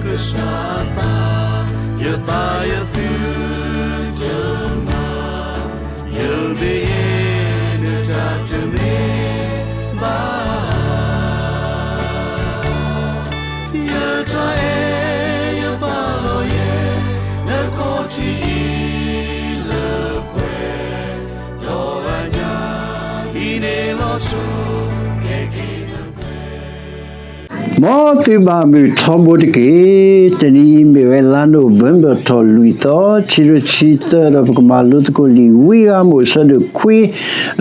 ကစၢ်အသး, ယသးယသုတမၤ, ယမ့ၢ်ယဲနတၢ်တမ့ၢ် ဘၣ်, ယတၢ်အဲၣ်ယပာ်လီၤယဲ နခီၣ်ထံးအံၤလၢပှဲၤ, ဒီးအညၣ်အံၤန့ၣ်လီၤဆိ ကဲက့ၤနပှဲၤ မ်သုဘၣ်မုာ်ထီဘိတက့ၢ်. တနံၤအံၤမ့ၢ်ဝဲလါနိၣ်ဝ့ဘၢၣ်ထီၣ်လွံၢ်သီ, ခံကထိခံဆံသၢ, ဒီးပကမၤလိသကိးလံာ် ဝံအၤမိၣ်အဆၢဒိၣ်ခွံ,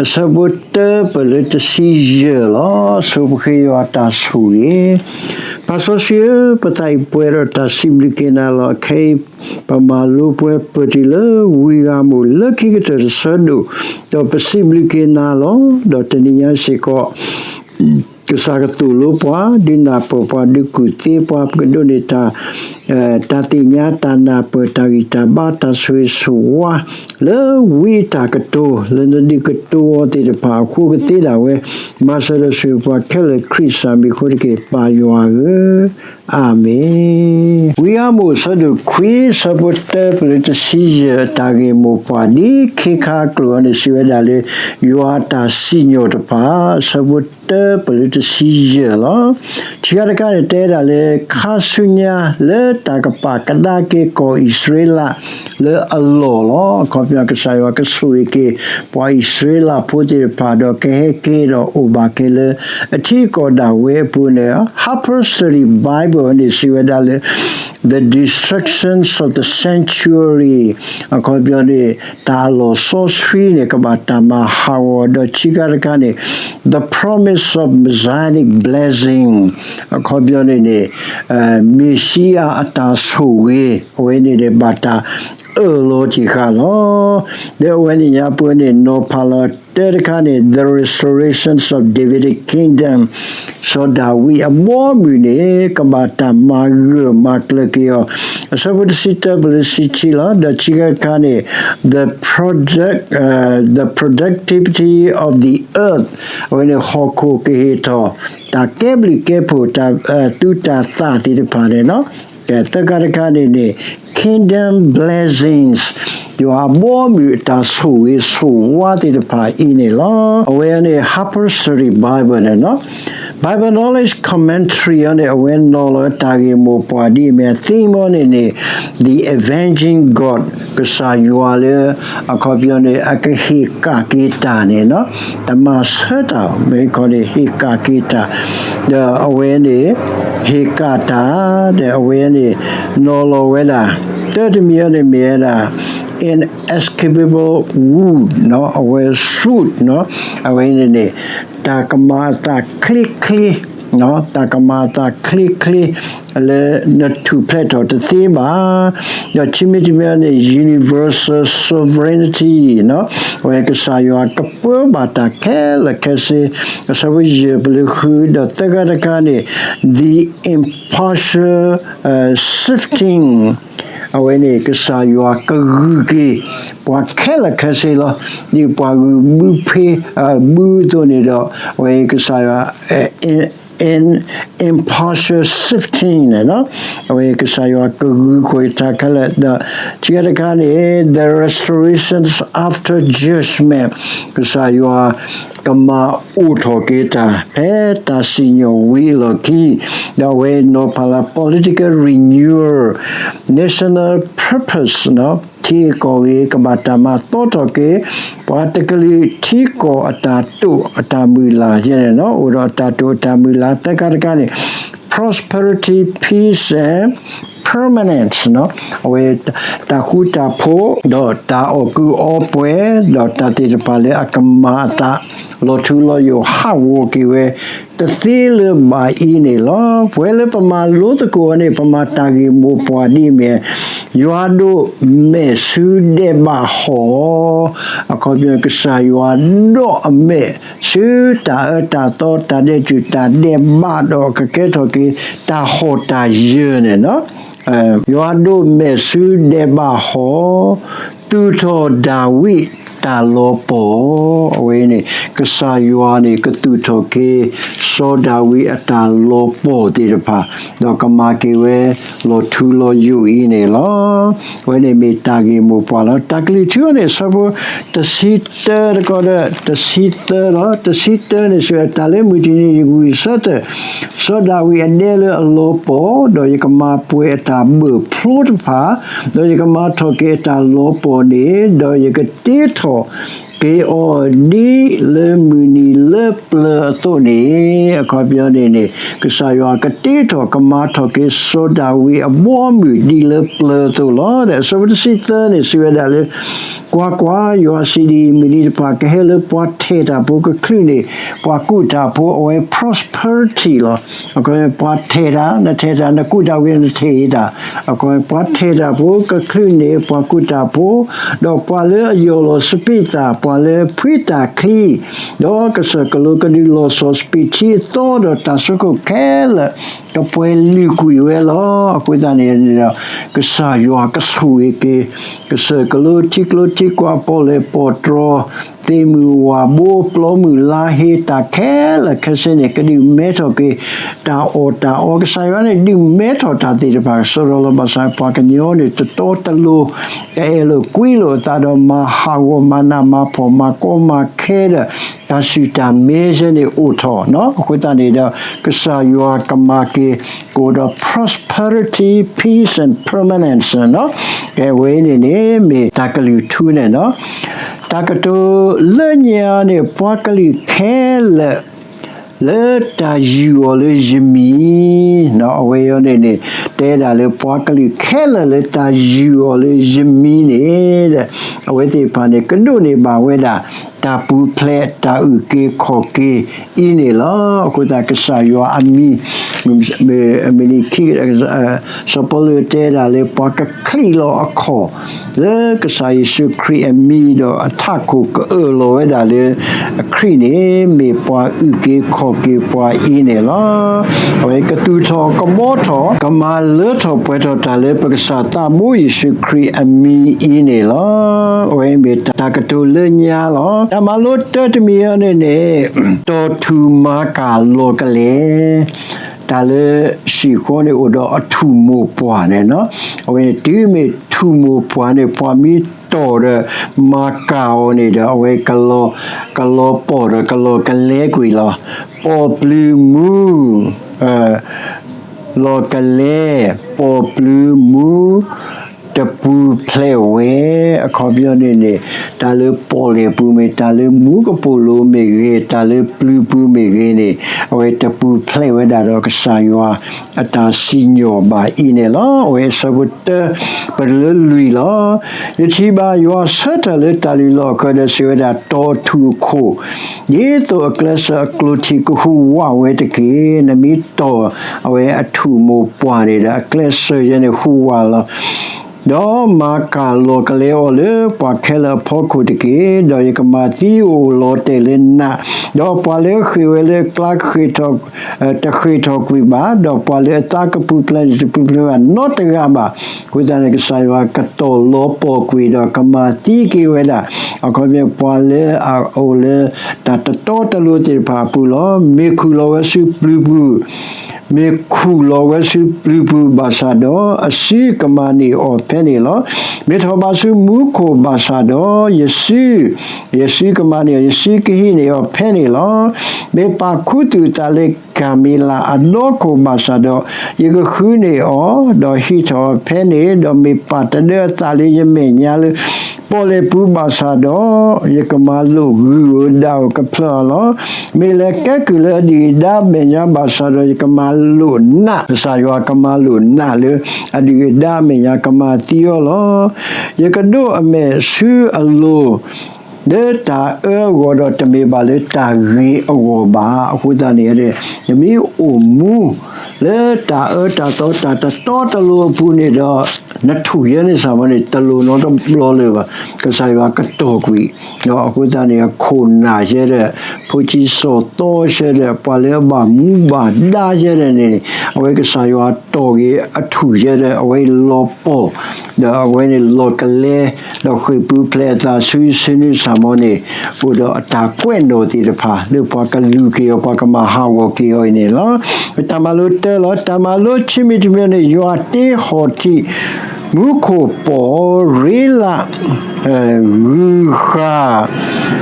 အဆၢဖိတၢပၢၢ်လၢတဆံယဲၢ်လီၤ. ဆိပဃ့ယွၤတၢ်ဆိၣ်ဂ့ၤ. ပၢ်စီဆှံဧၢ, ပသးအံၤပှဲၤဒီးတၢ်စံးဘျုးက့ၤနၤလီၤ. ခဲအံၤ ပမၤလိပှဲၤပၢၢ်တုၤလၢဝံအၤမိၣ်လၢခံကတၢၢ်တဆၢဒိၣ်, ဒီးပစံးဘျုးက့ၤနၤလီၤ. ဒီးတနံၤညါစ့ၢ်ကီး ကစၢ်ကသိၣ်လိပှၤ, ဒုးနၢ်ပၢၢ်ပှၤ, ဒုးကူၣ်သ့ပှၤ, ပကဒိးန့ၢ်တၢ်, တၢ်သ့ၣ်ညါ, တၢ်နၢ်ပၢၢ်, တၢ်ဂံၢ်တၢ်ဘါ, တၢ်ဆိၣ်ဂ့ၤဆိၣ်ဝါ လၢဝံအတၢ်ကတိၤ, လၢနဒုးကတိၤအီၤသ့ၣ်တဖၣ်အဃိကသ့ဒၣ်ဝဲ, မၤစၢၤဒီးဆိၣ်ဂ့ၤပှၤခဲလၢာ်ခရံာ်စၢ်မံၤအဃိတက့ၢ်, ပၢ်ယွၤဧၢ, အၤမ့ၣ်. ဝံအၤမိၣ်အဆၢဒိၣ်ခွံ, အဆၢဖိတၢပၢၢ်လၢတဆံယဲၢ်, တၢ်ဂ့ၢ်မိၢ်ပှၢ်ဒ်ခ့ခါအကျိာ်န့ၣ် စံးဝဲဒၣ်လၢ ယွၤအတၢ်စံၣ်ညီၣ်တဖၣ်, အဆၢဖိတၢပၢၢ်လၢတဆံယဲၢ်လီၤ. ခံခါတခါန့ၣ် တဲဒၣ်လၢ ခါဆူညါလၢတၢ်ကပာ်ကဒါက့ၤကီၢ်အံၣ်စရ့လးလၢအလီၢ်လီၤ. အခီပညီ ကစၢ်ယွၤကဆိၣ်ဂ့ၤက့ၤ ပှၤအံၣ်စရ့လးဖိသ့ၣ်တဖၣ် ဒီးကဟဲက့ၤဒီးအိၣ်ဘၣ်က့ၤလၢအထံအကီၢ်ဒၣ်ဝဲအပူၤန့ၣ်, Harper Study Bible န့ၣ် စံးဝဲဒၣ်လၢ the destructions of the sanctuary, အခီပညီန့ၣ် တၢ်အလီၢ်စီဆှံန့ၣ် ကဘၣ်တၢ်မၤဟးဂီၤ, ဒီးခံခါတခါန့ၣ် the promise of Messianic blessing, အခီပညီန့ၣ်န့ၣ် မ့ၣ်ၡံအၤအတၢ်ဆိၣ်ဂ့ၤ, အဝဲန့ၣ်န့ၣ် ဘၣ်တၢ်အၢၣ်လီၤတံၢ်ဃာ်လီၤ. ဒီးအဝဲန့ၣ်ညါပှဲၤန့ၣ် နီၤဖးလီၤတၢတခါန့ၣ် the restorations of Davidic kingdom, စီၤဒၤဝံးအဘီအမုၢ်န့ၣ် ကဘၣ်တၢ်မၤဂၢၢ်မၤကျၢၤက့ၤအီၤ, အဆၢဖိတဆံတၢပၢၢ်လၢတဆံခံလီၤ. ဒီးခံခါတခါန့ၣ် the product, the productivity of the earth, အဝဲန့ၣ် ဟီၣ်ခိၣ်ကဟ့ၣ်ထီၣ် တၢ်ကဲဘျုးကဲဖှိၣ် တၢ်သူတၢ်သၣ်သ့ၣ်တဖၣ်န့ၣ်, သၢခါတခါန့ၣ်န့ၣ် kingdom blessings, ယွၤအဘီအမုၢ်အတၢ်ဆိၣ်ဂ့ၤဆိၣ်ဝါသ့ၣ်တဖၣ်အံၤန့ၣ်လီၤ. အဝဲန့ၣ် Harper Study Bible န့ၣ်, Bible Knowledge Commentary အန့ၣ် အဝဲနီၤလီၤတၢ်ဂ့ၢ်မိၢ်ပှၢ်ဒ်အမ့ၢ် သံမီန့ၣ်န့ၣ် the avenging God, ကစၢ်ယွၤလၢ အခီပညီန့ၣ် အကဟ့ၣ်ကၣ်က့ၤတၢ်န့ၣ်, တမၤဆၢတၢ် မ့ၢ်ခီန့ၣ် ဟ့ၣ်ကၣ်က့ၤတၢ်, ဒီးအဝဲန့ၣ် ဟ့ၣ်ကၣ်တၢ်, ဒီးအဝဲန့ၣ် နီၤလီၤဝဲဒၣ် တၢတမံၤအန့ၣ်မ့ၢ်ဝဲဒၣ် inescapable wound, အဝဲ sword, အဝဲန့ၣ်န့ၣ် တၢ်ကမၤအသးချ့ချ့, တၢ်ကမၤအသးချ့ချ့ လၢနထူၣ်ဖျဲးထီၣ်တသ့ဘၣ်. ဒီးခံမံၤတမံၤန့ၣ် universal sovereignty, အဝဲကစၢ်ယွၤကပၢဘၣ်တၢ်ခဲလၢာ်ခဲဆ့, အဆၢဖိယဲၢ်ပၢၢ်လၢဃု, ဒီးသၢခါတခါန့ၣ် the impartial sifting, အဝဲန့ၣ် ကစၢ်ယွၤကဂုာ်က့ၤ ပှၤခဲလၢာ်ခဲဆ့လီၤ. ဒ်ပှၤဂုာ်ဘုဖ့ ဘုအသိးန့ၣ်ဒီး အဝဲကစၢ်ယွၤ impartial sifting န့ၣ်, အဝဲကစၢ်ယွၤကဂုာ်ကွံာ်တၢ်ခဲလၢာ်, ဒီးခံခါတခါန့ၣ် the restorations after judgment, ကစၢ်ယွၤကမၤအိၣ်ထီၣ်က့ၤတၢ် ဖဲတၢ်စံၣ်ညီၣ်ဝံၤအလီၢ်ခံ, ဒီးအဝဲနီၤဖးလၢ political renewal, national purpose, ထံဂ့ၢ်ကီၢ်ဂ့ၢ် ကဘၣ်တၢ်မၤသီထီၣ်က့ၤ ပှၤတကလုာ်ထံကီၢ်အတၢ်တိာ်အတၢ်မုၢ်လၢ် ယဲန့ၣ် အိၣ်ဒီးအတၢ်တိာ်အတၢ်မုၢ်လၢ်, သၢခါတခါန့ၣ် prosperity, peace and permanence, အဝဲတၢ်ဃူတၢ်ဖိး ဒီးတၢ်အီၣ်ကုးအီပှဲၤ ဒီးတၢ်သ့ၣ်တဖၣ်လၢအကမၤအသး လီၤထူလီၤယိာ်ဟးဂီၤက့ၤဝဲ တသ့လၢၤဘၣ်အံၤန့ၣ်လီၤ. ပဝဲလၢပမၤလိသကိးအီၤန့ၣ် ပမၤတၢ်ဂ့ၢ်မိၢ်ပှၢ်ဒ်အမ့ၢ် ယွၤဒိးမဲာ်ဆူဒဲးဘးဟီၣ်, အခီပညီ ကစၢ်ယွၤဒိးအမဲာ်ဆူတၢ်အၢတၢ်သီ တၢ်ဒဲးတူာ်တၢ်ဒဲးဘး ဒီးကကဲထီၣ်က့ၤတၢ်ဟီၣ်တၢ်ယၢၤန့ၣ်လီၤ. ယွၤဒိးမဲာ်ဆူဒဲးဘးဟီၣ်, သူၣ်ထီၣ်ဒၤဝံးတၢ် တၢ်လီၤပီၢ်, အဝဲန့ၣ် ကစၢ်ယွၤန့ၣ် ကသူၣ်ထီၣ်က့ၤ စီၤဒၤဝံးအတၢ်လီၤပီၢ်သ့ၣ်တဖၣ်, ဒီးကမၤက့ၤဝဲ လီၤထူလီၤယိာ်အံၤန့ၣ်လီၤ. အဝဲန့ၣ်မ့ၢ်တၢ်ဂ့ၢ်မိၢ်ပှၢ်လီၤ. တၢ်ကလုၢ်ထူန့ၣ် အဆၢဖိတဆံတၢတကီးဒီး တဆံသၢလီၤ. တဆံတၢန့ၣ် စံးဝဲဒၣ် တၢ်လၢမုၢ်တနံၤအံၤ ယကဝံၢ်ဆၢထၢၣ် စီၤဒၤဝံးအဒဲလၢအလီၤပီၢ်, ဒီးယကမၤပှဲၤအတၢ်ဘၢၣ်ဖျိတဖၣ်, ဒီးယကမၤထီၣ်က့ၤအတၢ်လီၤပီၢ်န့ၣ်, ဒီးယကတ့ထီၣ်က့ၤအီၤဒ်လၢမုၢ်နံၤလၢပျၢၤအသိးန့ၣ်, အခီပညီန့ၣ်န့ၣ် ကစၢ်ယွၤကတ့ထီၣ် ကမၤထီၣ်က့ၤစီၤဒၤဝံးအဘီအမုၢ်ဒ်လၢပျၢၤအသိးလီၤ. ဒီးအဆၢဖိတဆံသၢန့ၣ် စံးဝဲဒၣ်လၢ ကွၢ်ကွၢ်, ယွၤစံးဒ်အံၤ, မုၢ်နံၤတဖၣ်ကဟဲလၢပှၤထဲးတၢ်ဖိကချုးန့ၢ် ပှၤကူးတၢ်ဖိအဝဲ prosperity လီၤ. အခီပညီ ပှၤထဲးတၢ်, နထဲးတၢ်, နကူးတၢ်ဝံၤ နထဲးတၢ်, အခီပညီ ပှၤထဲးတၢ်ဖိကချုးန့ၢ် ပှၤကူးတၢ်ဖိ, ဒီးပှၤလၢအယီၢ်လီၤစပံးသၣ်, ပှၤလၢဖှံတၢ်ချံ, ဒီးကစၢၢ်ကလိကဒုးလီၤစီၤစပံးထံအသီ, ဒီးတၢ်စိခိၣ်ခဲလၢာ် ကပှဲၤလုာ်ကွံာ်ဝဲလီၤ. အဃိသတးန့ၣ်ဒီး ကစၢ်ယွၤကဆိၣ်ဂ့ၤက့ၤ ကစၢၢ်ကလိထံကျိထံကွာ် ပီၣ်လဲၣ်ပီၣ်တြီၤ သ့ၣ်မုၢ်ဝၣ်ဘိ ပျီမုၢ်လါဟ့ တၢ်ခဲလၢာ်ခဲဆ့န့ၣ် ကဒုးမဲထီၣ်က့ၤ တၢ်အီၣ်တၢ်အီ, ကစၢ်ယွၤန့ၣ် ဒုးမဲထီၣ်တၢ်သ့ၣ်တဖၣ်ကစီဒီလီၤ. ဘၣ်ဆၣ်ပှၤကညီန့ၣ် တတီတလိၤ တအဲၣ်လိာ်ကွံလိာ်အသးဒီး မၤဟးဂီၤမၤနးမၤဖှီၣ်မၤကီမၤခဲဒီး တၢ်ဆူၣ်တၢ်မဲဆဲန့ၣ်အိၣ်ထီၣ်နီၤ. အဃိသတးန့ၣ်ဒီး ကစၢ်ယွၤကမၤက့ၤ ကအိၣ်ဒီး prosperity, peace and permanence နီၤ. ကဲဝဲအံၤန့ၣ်န့ၣ် မ့ၢ်တၢ်ကလုၢ်ထူန့ၣ်နီၤ. တၢ်ကတိၤလၢညါန့ၣ် ပှၤကလုာ်ခဲလၢာ် လၢတၢ်ယုၢ်အီၤလၢယမံၤ, အဝဲအံၤန့ၣ်န့ၣ် တဲဒၣ်လၢပှၤကလုာ်ခဲလၢာ်လၢတၢ်ယုၢ်အီၤလၢယမံၤန့ၣ်ဒီး အဝဲသ့ၣ်တဖၣ်န့ၣ် ကဒိးန့ၢ်ဘၣ်ဝဲဒၣ် တၢ်ပူၤဖျဲးတၢ်အုၣ်က့ၤခီၣ်က့ၤအံၤန့ၣ်လီၤ. အဃိသတးကစၢ်ယွၤအမံၤ မ့ၢ်နံၤခံ စီၤပီလူးတဲဒၣ်လၢ ပှၤကချံးလီၤအခီၣ် လၢကစၢ်ယ့ၣ်ၡူးခရံာ်အမံၤ ဒီးအထးခိၣ်ကအၢၣ်လီၤဝဲဒၣ်လၢ အခရံာ်န့ၣ် မ့ၢ်ပှၤအုၣ်က့ၤခီၣ်က့ၤပှၤအံၤန့ၣ်လီၤ. အဝဲကသူၣ်ထီၣ်ကဘီထီၣ် ကမၤလၢထီၣ်ပှဲၤထီၣ်တၢ်လၢပကစၢ်သးဘိယ့ၣ်ၡူးခရံာ်အမံၤအံၤန့ၣ်လီၤ. အဝဲမ့ၢ်တၢ်ကတိၤလၢညါလီၤ. တၢ်မၤလိတၢ်တမံၤအံၤန့ၣ်န့ၣ် တီၢ်ထူၣ်မၤကၢ်လီၤကလဲၤ တၢ်လၢဟံၣ်ဃီန့ၣ်အိၣ်ဒီးအထူၣ်မိၢ်ပှၢ်န့ၣ်နီၤ. အဝဲန့ၣ်တုၤမ့ၢ်ထူၣ်မိၢ်ပှၢ်န့ၣ် ပှၤမ့ၢ်တီၢ်ဒီးမၤကၢ်အီၤန့ၣ်ဒီး အဝဲကလီၤ, ကလီၤပီၢ်ဒီးကလီၤကလဲကွံာ်လီၤ. ပီၣ်ပျုၤမူ လီၤကလဲ ပီၣ်ပျုၤမူ တပူၤဖျဲးဝဲ, အခီပညီန့ၣ်န့ၣ် တၢ်လၢပီၣ်လဲၣ်ပူၤမ့ၢ် တၢ်လၢမူကပိာ်လိၤမ့ၢ်ဂ့ၤ, တၢ်လၢပျုၤပူၤမ့ၢ်ဂ့ၤန့ၣ် အဝဲတပူၤဖျဲးဝဲဒၣ်ဒီးကစၢ်ယွၤအတၢ်စံၣ်ညီၣ်ဘၣ်အံၤန့ၣ်လီၤ. အဝဲအဆၢဖိတၢ ပတုၤလၢလွံၢ်လီၤ. ယထံၣ်ဘၣ်ယွၤဆၢထၢၣ်လၢတၢ်လုၢ်လီၢ်အဃၢၤဒီးစံးဝဲဒၣ်, တီၢ်ထူၣ်အခိၣ် ဒ်သိးအကျဲစၢၤအကျိၤထံးကဟူးဝးဝဲတက့ၢ်. နမ့ၢ်တီၢ်အဝဲအထူၣ်မိၢ်ပှၢ်န့ၣ်ဒီး အကျဲစၢၤယဲန့ၣ်ဟူးဝးလီၤ. ဒီးမၤကၢ်လီၤကလဲအီၤလၢပှၤခဲလၢာ်အဖီခိၣ်တက့ၢ်. ဒီးယကမၤသံအီၤအိၣ်လီၤတဲာ်လၢနး, ဒီးပှၤလၢအဃ့ၢ်ဝဲလၢအကျါကဃ့ၢ်ထီၣ်, တဃ့ၢ်ထီၣ်ကွံာ်ဘၣ်, ဒီးပှၤလၢအသးကပူၤဖျဲးန့ၣ် တပူၤဖျဲးဘၣ်နီတဂၤဘၣ်. အဃိသတးန့ၣ် ကစၢ်ယွၤကတီၢ်လီၤပီၢ်ကွံာ်ဒီးကမၤသံက့ၤဝဲဒၣ် အခီပညီ ပှၤလၢအအိၣ်လၢတၢ်တတီတလိၤသ့ၣ်တဖၣ်အပူၤလီၤ. မ့ၢ်ခူၣ်လီၤဝဲဆူပျုၤပူၤ, မ့ၢ်ခူၣ်လီၤဝဲဆူပျုၤပူၤဘၣ်ဆၣ်ဒီး အစုကမၤန့ၢ်အီၤဖဲန့ၣ်လီၤ. မ့ၢ်ထီၣ်ဘးဆူမူခိၣ်ဘၣ်ဆၣ်ဒီး ယစု, ယစုကမၤန့ၢ်အီၤ, ယစုကဟံးန့ၢ်အီၤဖဲန့ၣ်လီၤ. မ့ၢ်ပာ်ခူသူၣ်အသးလၢကၤမ့လးအဒီခိၣ်ဘၣ်ဆၣ်ဒီး ယကဃုန့ၢ်အီၤ, ဒီးဟံးထီၣ်အီၤဖဲန့ၣ်, ဒီးမ့ၢ်ပာ်တဒၢအသးလၢယမဲာ်ညါလၢ ပီၣ်လဲၣ်ပူၤဘၣ်ဆၣ်ဒီး ယကမၤလိာ်ဂုာ်ဧိၤဒၣ်ဧိၤကဖျၢၣ်အီၤလီၤ. မ့ၢ်လဲၤကဲကုၢ်လၢအဒုၣ်အဒါအမဲာ်ညါဘၣ်ဆၣ်ဒီး ယကမၤလိာ်နး, ကစၢ်ယွၤကမၤလိာ်နးလၢ အဒုၣ်အဒါအမဲာ်ညါ ကမၤသံအီၤလီၤ. ယကဒိးအမဲာ်ဆူအလိၤ လၢတၢ်အၢအဂီၢ်ဒီး တမ့ၢ်ဘၣ်လၢတၢ်ဂ့ၤအဂီၢ်ဘၣ်. အဃိသတးန့ၣ် ယမ့ၢ်အိၣ်မူလၢတၢ်အၢတၢ်သီတၢ်တတီတလိၤအပူၤန့ၣ်ဒီး နထူၣ်ယဲန့ၣ်စ့ၢ်မ့ၢ်န့ၣ် တလိၣ်နီတဘျီလၢၤဘၣ်. ကစၢ်ယွၤကတီၢ်ကွံာ်, ဒီးအဃိသတးန့ၣ် အခိၣ်နၢ်ယဲဒီး ဖိဆံးစီၤသီယဲဒီး ပှၤလၢအဘၣ်မူဘၣ်ဒါယဲဒၣ်န့ၣ် အဝဲကစၢ်ယွၤတီၢ်က့ၤအထူၣ်ယဲဒီး အဝဲလီၤပှီၢ် ဒီးအဝဲန့ၣ်လီၤကလဲ ဒီးဃ့ၢ်ပူၤဖျဲးအသးဆူစုနွံဆၣ်မီန့ၣ် အိၣ်ဒီးအတၢ်ကွဲးနီၣ်သ့ၣ်တဖၣ် လၢပှၤကလုၢ်က့ၤအီၤ ပှၤကမၤဟးဂီၤက့ၤအီၤအံၤန့ၣ်လီၤ. တၢ်မၤလိတၢလီၤ. တၢ်မၤလိခံမံၤတမံၤန့ၣ် ယွၤတ့ဟီၣ်ထံး မူခိၣ်ပီၣ်ရ့လး ဂုၤဃာ်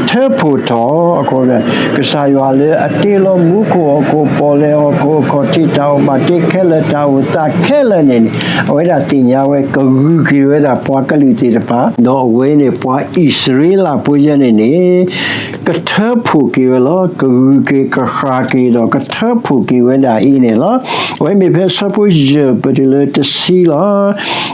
ထၢဖှိၣ်ထီၣ် ကစၢ်ယွၤလၢအတ့လီၤမူခိၣ်ဟီၣ်ခိၣ်ပီၣ်လဲၣ် ဟီၣ်ခိၣ်အခီၣ်ထံး တၢ်အိၣ်ဘၣ်တ့ခဲလၢာ် တၢ်အိၣ်သးခဲလၢာ်န့ၣ်န့ၣ် အဝဲဒၣ်သ့ၣ်ညါဝဲ ကဂုၤက့ၤဝဲဒၣ်ပှၤကလုာ်သ့ၣ်တဖၣ် ဒီးအဝဲန့ၣ် ပှၤအံၣ်စရ့လးဖိယဲန့ၣ်န့ၣ် ကထၢဖှိၣ်က့ၤဝဲလီၤ. ကဂုၤက့ၤ ကဃၣ်က့ၤ ဒီးကထၢဖှိၣ်က့ၤဝဲဒၣ်အံၤန့ၣ်လီၤ. အဝဲမ့ၢ်ဖဲအဆၢဖိယဲၢ် ပတုၤလၢတဆံလီၤ.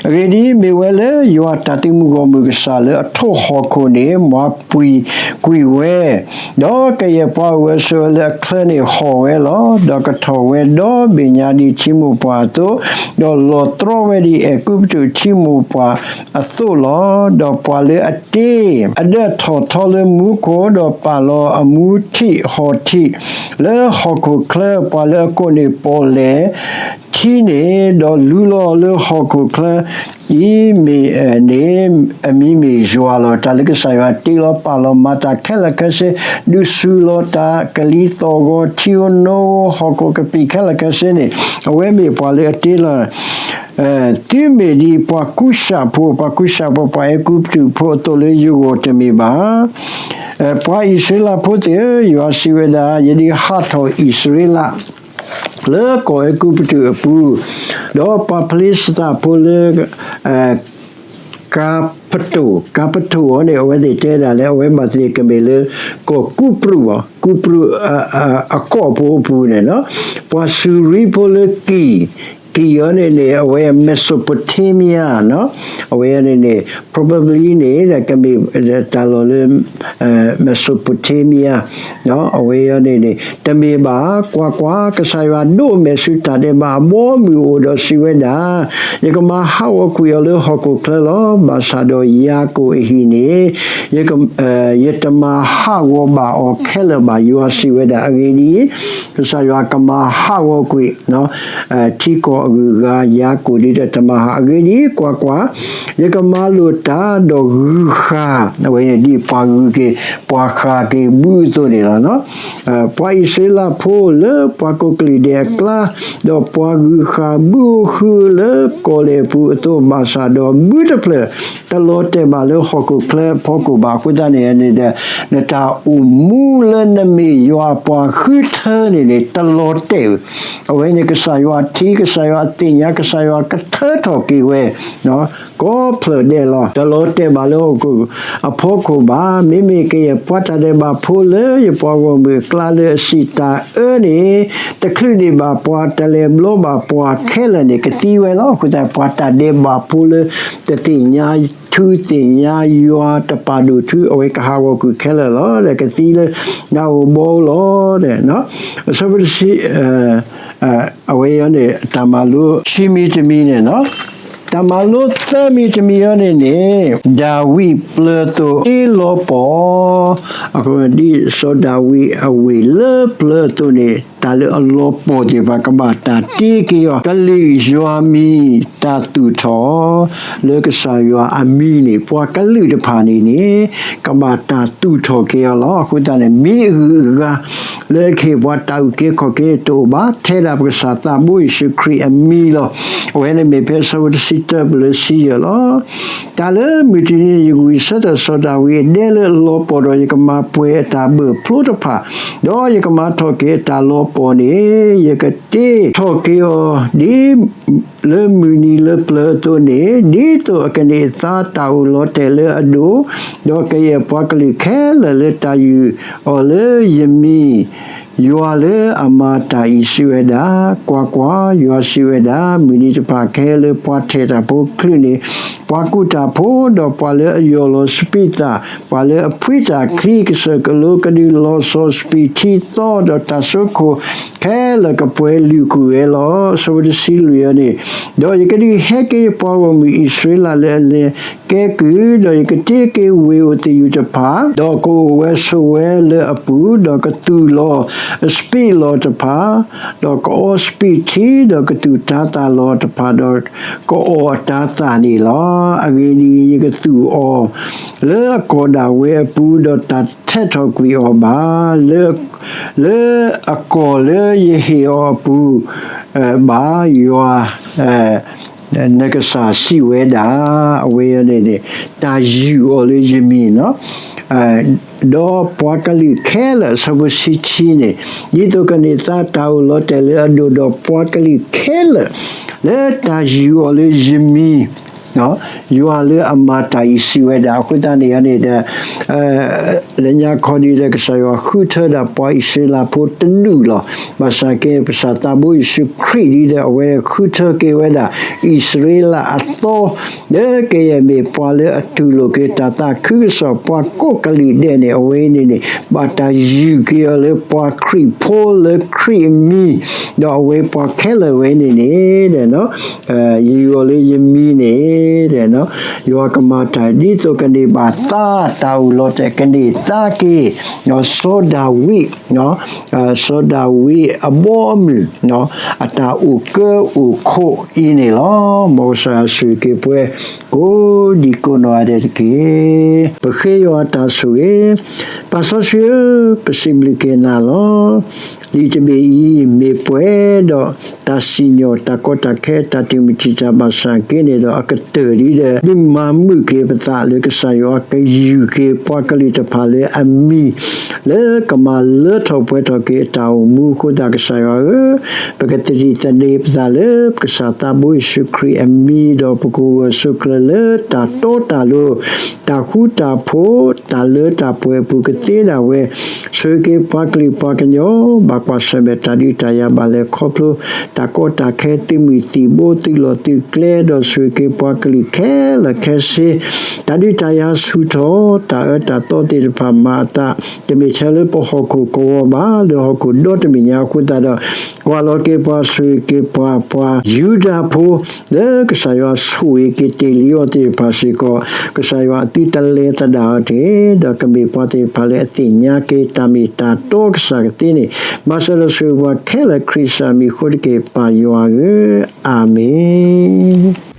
အဂ့ၢ်ဒ်အံၤ, မ့ၢ်ဝဲလၢယွၤတၢ်သုးမုၢ်ဂီၢ်မုၢ်ကစၢ်လၢအထိၣ်ဟီၣ်ခိၣ်န့ၣ် မၤပှံၤကွံာ်ဝဲ, ဒီးကယဲၢ်ပှၤအိၣ်ဝဲဆိးဝဲလၢအချၢန့ၣ်ဟီၣ်ဝဲလီၤ. ဒီးကထီၣ်ဝဲဒီဘ့ၣ်ညါဒ်ထံမိၢ်ပှၢ်အသိး, ဒီးလီၤတြီဝဲဒ်အဲၤကူပတူးထံမိၢ်ပှၢ်အသိးလီၤ. ဒီးပှၤလၢအတ့ အဒၢးထီၣ်ထီလၢမူခိၣ်, ဒီးပာ်လီၤအမူထံးဟီၣ်ထံး လၢဟီၣ်ခိၣ်ချၢ, ပှၤလၢအကိးန့ၢ်ပီၣ်လဲၣ်ထံန့ၣ်, ဒီးလူလီၤလၢဟီၣ်ခိၣ်ချၢ အံၤမ့ၢ်န့ၣ် အမံၤမ့ၢ်ယွၤလီၤ. တၢ်လၢကစၢ်ယွၤတ့လီၤပာ်လီၤမၤတၢ်ခဲလၢာ်ခဲဆ့, ဒုးစူၤလီၤတၢ်ကလံၤသီၣ်ဂီၤ ထံဧိၤနိဧိၤ ဟီၣ်ခိၣ်ကပံာ်ခဲလၢာ်ခဲဆ့န့ၣ်, အဝဲမ့ၢ်ပှၤလၢအတ့လီၤ သုမ့ၢ်ဒ်ပှၤကူၡးဖိ, ပှၤကူၡးဖိ ပှၤအဲၤကူပတူးဖိအသိးလၢယဂီၢ်တမ့ၢ်ဘၣ်. ပှၤအံၣ်စရ့လးဖိသ့ၣ်ဧၢ, ယွၤစံးဝဲဒၣ်, ယဒုးဟးထီၣ်အံၣ်စရ့လး လၢကီၢ်အဲၤကူပတူးအပူၤ, ဒီးပှၤဖလ့ၡသးဖိလၢ ကၤပတိၣ်, ကၤပတိၣ်အံၤန့ၣ် အဝဲသ့ၣ်တဲဒၣ်လၢ အဝဲဘၣ်သ့ၣ်ကမ့ၢ်လၢ ကီၢ်ကူပရူး, ကူပရူး အကီၢ်ဖိအပူၤန့ၣ်လီၤ. ပှၤစူၤရံဖိလၢကံၣ်, ကံၣ်အံၤန့ၣ်န့ၣ် အဝဲ Mesopotamia အဝဲန့ၣ်န့ၣ် probably န့ၣ် ကမ့ၢ်တၢ်လီၢ်လၢ Mesopotamia အဝဲအံၤန့ၣ်န့ၣ် တမ့ၢ်ဘၣ်. ကွၢ်ကွၢ်, ကစၢ်ယွၤဒိးမဲာ်ဆူတၢ်ဒဲးဘးအဘီအမုၢ်အအိၣ်ဒီးစံးဝဲဒၣ်, ယကမၤဟးဂီၤကွံာ်အီၤလၢဟီၣ်ခိၣ်ချၢလီၤ. ဘၣ်ဆၣ်ဒီးယၤကိာ်အဟံၣ်န့ၣ် ယတမၤဟးဂီၤဘၣ်အီၤခဲလၢာ်ဘၣ်, ယွၤစံးဝဲဒၣ်. အဂ့ၢ်ဒ်အံၤ, ကစၢ်ယွၤကမၤဟးဂီၤကွံာ် ထံကီၢ်အဂုၤအဂၤ ယၤကိာ်ဒ်ဒီးတမၤဟး. အဂ့ၢ်ဒ်အံၤ, ကွၢ်ကွၢ်, ယကမၤလိာ်တၢ်ဒီးဂုၤဃာ်, အဝဲန့ၣ်ဒ်ပှၤဂုၤက့ၤ ပှၤဃၣ်က့ၤဘုအသိးန့ၣ်လီၤ. ပှၤအံၣ်စရ့လးဖိလၢပှၤကိးကလုာ်ဒဲးအကျါ, ဒီးပှၤဂုၤဃာ်ဘုအိၣ်ဃုလၢကီၢ်လဲၢ်ပူၤအသိးဘၣ်ဆၣ်ဒီး ဘုတဖျၢၣ် တလီၤတဲာ်ဘၣ်လၢဟီၣ်ခိၣ်ချၢအဖီခိၣ်ဘၣ်. အဃိသတးန့ၣ်န့ၣ်ဒီး နတၢ်အိၣ်မူလၢနမ့ၢ်ယွၤအပှၤဃုထၢန့ၣ်န့ၣ် တလီၤတဲာ်. အဝဲန့ၣ်ကစၢ်ယွၤထံ, ကစၢ်ယွၤသ့ၣ်ညါ, ကစၢ်ယွၤကထၢထီၣ်က့ၤဝဲ ကိးဖျၢၣ်ဒဲးလီၤ. တလီၤတဲာ်ဘၣ်လၢဟီၣ်ခိၣ်အဖီခိၣ်ဘၣ်. မ့မ့ၢ်ကယဲၢ်ပှၤတၢ်ဒဲးဘးဖိလၢယပှၤဂီၢ်မုၢ်အကျါလၢအစံးတၢ်အၢန့ၣ် တချုးန့ၢ်ဘၣ်ပှၤ တလဲၤဘျီဘၣ်ပှၤခဲလၢာ်န့ၣ် ကသံဝဲလီၤ. အဃိသတး ပှၤတၢ်ဒဲးဘးဖိလၢ တသ့ၣ်ညါထူသ့ၣ်ညါယွၤ တပာ်ဒိၣ်ထူ အဝဲကဟးဂီၤကွံာ်ခဲလၢာ်လီၤ. ဒီးကသံလၢ နးဧိၤဘီဧိၤလီၤ. ဒီး အဆၢဖိတဆံ အဝဲအံၤန့ၣ် တၢ်မၤလိခံမံၤတမံၤန့ၣ်လီၤ. တၢ်မၤလိသၢမံၤတမံၤအံၤန့ၣ်န့ၣ် ဒၤဝံးပျၢၤသိၣ်တ့လီၤပီၢ်, အဃိဒ်စီၤဒၤဝံးအဝ့ၢ်လၢပျၢၤအသိးန့ၣ် တၢ်လၢအလီၤပီၢ်သ့ၣ်တဖၣ် ကဘၣ်တၢ်တ့က့ၤအီၤ, ကလုာ်ယွၤမံၤတၢ်သူၣ်ထီၣ် လၢကစၢ်ယွၤအမံၤန့ၣ် ပှၤကလုာ်တဖၣ်န့ၣ်န့ၣ် ကဘၣ်တၢ်သူၣ်ထီၣ်က့ၤအီၤလီၤ. အဃိသတးန့ၣ် မ့ၢ်အဂုၤအဂၤ လၢကဟ့ၣ်ပှၤတၢ်အုၣ်က့ၤခီၣ်က့ၤန့ၣ် တအိၣ်ဘၣ်, ထဲဒၣ်ပကစၢ်သးဘိယ့ၣ်ၡူးခရံာ်အမံၤလီၤ. အဝဲန့ၣ်မ့ၢ်ဖဲအဆၢဖိတဆံတၢ ပလၢဆံယဲၢ်လီၤ. တၢ်လၢမုၢ်တနံၤန့ၣ် ယကဝံၣ်ဆၢထၢၣ်စီၤဒၤဝံးအဒဲလၢအလီၤပီၢ်ဒီး ယကမၤပှဲၤအတၢ်ဘၢၣ်ဖျိတဖၣ်, ဒီးယကမၤထီၣ်က့ၤအတၢ်လီၤပီၢ်န့ၣ် ယကတ့ထီၣ်က့ၤအီၤ ဒ်လၢမုၢ်နံၤလၢပျၢၤအသိးန့ၣ်, ဒ်သိးအကန့ၢ်အသါတၢ်အိၣ်လီၤတဲာ်လၢအဒိၣ်, ဒီးကယဲၢ်ပှၤကလုာ်ခဲလၢာ်လၢတၢ်ယုၢ်အီၤလၢယမံၤ ယွၤလၢအမၤတၢ်အံၤစံးဝဲဒၣ်, ကွၢ်ကွၢ်, ယွၤစံးဝဲဒၣ်, မုၢ်နံၤတဖၣ်ခဲလၢပှၤထဲးတၢ်ဖိချုးန့ၣ်, ပှၤကူၣ်တၢ်ဖိ, ဒီးပှၤလၢအယီၢ်လီၤစပံးသၣ်, ပှၤလၢအဖှံတၢ်ချံကစၢၢ်ကလိကဒုးလီၤစီၤစပံးထံသီ, ဒီးတၢ်စိခိၣ်ခဲလၢာ်ကပှဲၤလုၢ်ကွံာ်ဝဲလီၤ. အဆၢဖိတဆံလွံၢ်န့ၣ်, ဒီးယကဒုးဟဲက့ၤယပှၤဂီၢ်မုၢ်အံၣ်စရ့လးလၢအလဲၤကဲကုၢ်, ဒီးယကတ့က့ၤဝ့ၢ်အိၣ်သယုၢ်တဖၣ်, ဒီးကအိၣ်ဝဲဆိးဝဲလၢအပူၤ, ဒီးကသူၣ်လီၤအစပံးလီၢ်တဖၣ်, ဒီးကအီစပံးထံ, ဒီးကသူၣ်တၤသၣ်လီၢ်တဖၣ်, ဒီးကအီၣ်အတၤသၣ်န့ၣ်လီၤ. အဂ့ၢ်ဒ်အံၤ, ယကသူၣ်အီၤလၢအကီၢ်ဒၣ်ဝဲအပူၤ, ဒီးတၢ်ထဲးထီၣ်ကွံာ်အီၤဘၣ်, လၢအကီၢ်လၢယဟ့ၣ်အီၤအပူၤဘၣ်, ယွၤ နကစၢ်စံးဝဲဒၣ်. အဝဲန့ၣ်န့ၣ် တၢ်ယုၢ်အီၤလၢယမံၤနီၤ, ဒီးပှၤကလုာ်ခဲလၢာ်, အဆၢဖိဆံဆံန့ၣ်, ဒ်သိးကန့ၢ်သါတၢ်အိၣ်လီၤတဲာ်လၢအဒိၣ်ဒီးပှၤကလုာ်ခဲလၢာ်, လၢတၢ်ယုၢ်အီၤလၢယမံၤ, ယွၤလၢအမၤတၢ်အံၤစံးဝဲဒၣ်. အဃိသတးန့ၣ်န့ၣ်ဒီး လၢညါခီဒ်ဒီး ကစၢ်ယွၤဃုထၢဒၣ်ပှၤအံၣ်စရ့လးဖိတဒူၣ်လီၤ. ဘၣ်ဆၣ်က့ ပကစၢ်သးဘိယ့ၣ်ၡူးခရံာ်ဒ်ဒီး အဝဲဃုထၢက့ၤဝဲဒၣ် အံၣ်စရ့လးအသီ, လၢကယဲၢ်မ့ၢ်ပှၤလၢအတူၢ်လိာ်က့ၤတၢ်သးခုကစီၣ် ပှၤကိးကလုာ်ဒဲးန့ၣ်, အဝဲအံၤန့ၣ်န့ၣ် ဘၣ်တၢ်ယုၢ်က့ၤအီၤလၢပှၤခရံာ်ဖိလၢခရံာ်အမံၤ, ဒီးအဝဲပှၤခဲလၢာ်ဝဲန့ၣ်န့ၣ် ယုၢ်အီၤလၢယမံၤန့ၣ် ယွၤကမၤတၢ် ဒ်သိးကန့ၢ်ဘၣ်သါတၢ်အိၣ်လီၤတဲာ် ကန့ၢ်သါက့ၤ စီၤဒၤဝံး, စီၤဒၤဝံးအဘီအမုၢ် အတၢ်အိၣ်ကၢအိၣ်ခိးအံၤန့ၣ်လီၤ. မ်ကစၢ်ယွၤဆိၣ်ဂ့ၤက့ၤပှၤ ကိးဒံကိးနီၢ်ဂၤဒဲးတက့ၢ်. ပဃ့ယွၤအတၢ်ဆိၣ်ဂ့ၤ, ပၢ်စီဆှံဧၢ, ပစံးဘျုးက့ၤနၤလီၤ. လံာ်တဘ့ၣ်အံၤ မ့ၢ်ပှဲၤဒီးတၢ်စံၣ်ညီၣ်, တၢ်ကီတၢ်ခဲ, တၢ်တံာ်မုၢ်တံာ်တာ်ဘၣ်ဆၣ်က့န့ၣ်ဒီး အကတၢၢ်ဒ်ဒီး ဒုးမၤမုာ်က့ၤပသးလၢကစၢ်ယွၤကယုၢ်က့ၤပှၤကလုာ်တဖၣ်လၢအမံၤ လၢကမၤလၢထီၣ်ပှဲၤထီၣ်က့ၤအတၢ်အိၣ်မူအဃိသတး ကစၢ်ယွၤဧၢ, ပကသန့ၤသန့ၤပသးလၢပကစၢ်သးဘိယ့ၣ်ၡူးခရံာ်အမံၤဒီး ပကဂုာ်ဆိးကျၢၤလၢတၢ်တီတၢ်လိၤ, တၢ်ဃူတၢ်ဖိး, တၢ်လၢတၢ်ပှဲၤအပူၤကသ့ဒၣ်ဝဲ, ဆိၣ်ဂ့ၤက့ၤပှၤကလုာ်ပှၤကညီ ဘၣ်ကွၢ်ဆၢၣ်မဲာ်တၢ်ဒုးတၢ်ယၤဘၣ်လဲၤခီဖျိ တၢ်ကီတၢ်ခဲ သုးမုၢ်သံၣ်ဘိ သုးလီၢ်သုးကျဲ ဒီးဆိၣ်ဂ့ၤက့ၤပှၤကလုာ်ခဲလၢာ်ခဲဆ့ တၢ်ဒုးတၢ်ယၤဆူၣ်ထီၣ် တၢ်အၢတၢ်သီသ့ၣ်တဖၣ်မၤအသး တမ့ၢ်ထဲလၢပဟီၣ်ခိၣ်ကဝီၤဘၣ် လၢဟီၣ်ခိၣ်ဒီတဘ့ၣ်ညါအဃိသတးဒီး ကွၢ်လီၤက့ၤပှၤ ဆိၣ်ဂ့ၤက့ၤပှၤ ပှၤယူဒၤဖိ လၢကစၢ်ယွၤဆိၣ်ဂ့ၤက့ၤတ့ၢ်လံအီၤသ့ၣ်တဖၣ်စ့ၢ်ကီး ကစၢ်ယွၤအသုတလဲၤသဒၣ်အီၤတဂ့ၤ ဒီးကမ့ၢ်ပှၤသ့ၣ်တဖၣ်လၢအသ့ၣ်ညါက့ၤတၢ်မ့ၢ်တၢ်တီကစၢ်ကသ့န့ၣ် ဘၣ်ဆၣ်ဒီးဆိၣ်ဂ့ၤပှၤခဲလၢာ်ခရံာ်ကစၢ်မံၤအဃိတက့ၢ် ပၢ်ယွၤဧၢ, အၤမ့ၣ်.